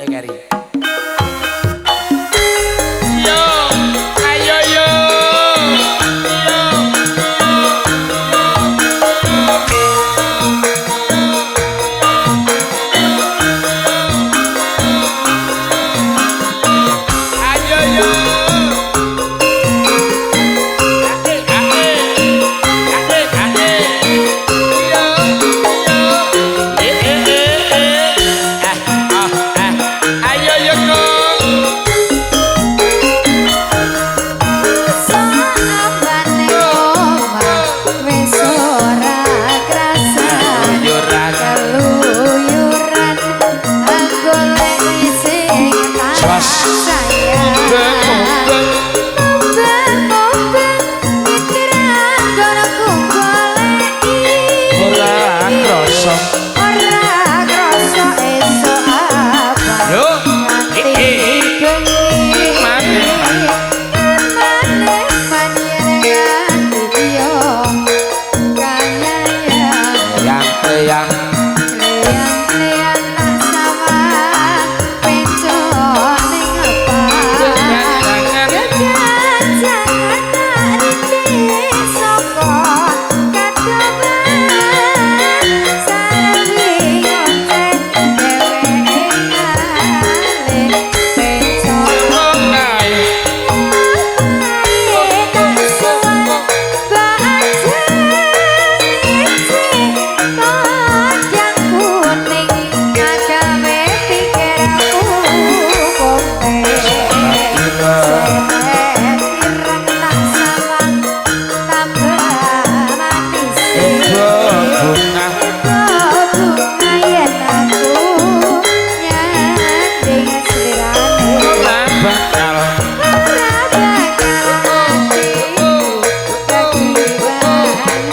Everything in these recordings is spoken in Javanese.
Golek keri. Yo, ayo yo. Ayo yo. Ae ae. Ae ae. Yo yo. Eh eh eh. Ah ah ah. Ayo yo kong. Saabane omah wis ora krasa Keluyuran. Keluyuran golek sing tak Jos. sayang. Mubeng-mubeng. Mubeng-mubeng nggonku goleki. Ora krasa. Ora krasa esuk apa Yo. nganti Eh eh. bengi. Man-man. Eman-eman yen nganti yo kayang. Yang Kleyang-kleyang tak sawang pencok ning apa. Jangan. Geganjangan tak rintis saka kadoban. Sawi ngoncen dheweke ngalih pencok. Kae. Tak suwan bajang podang kuning agawe pikirku kompe. Ireng tak sawang tambah manis. Bunga. Bunga yen aku nyanding slirane. Ora bakal. Ora bakal atiku kegiwanian.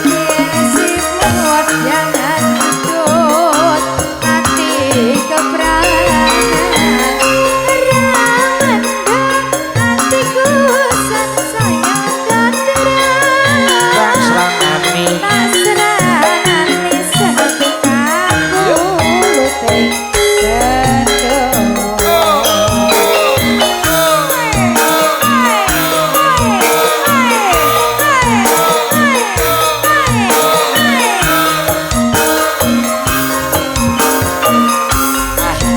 Yen siput jangan tutut ati kepranan. Ora mendhak atiku sansaya katran. Serangani. Tak serangani setukaku luting bendho. Ah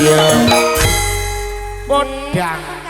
Iya. Podang.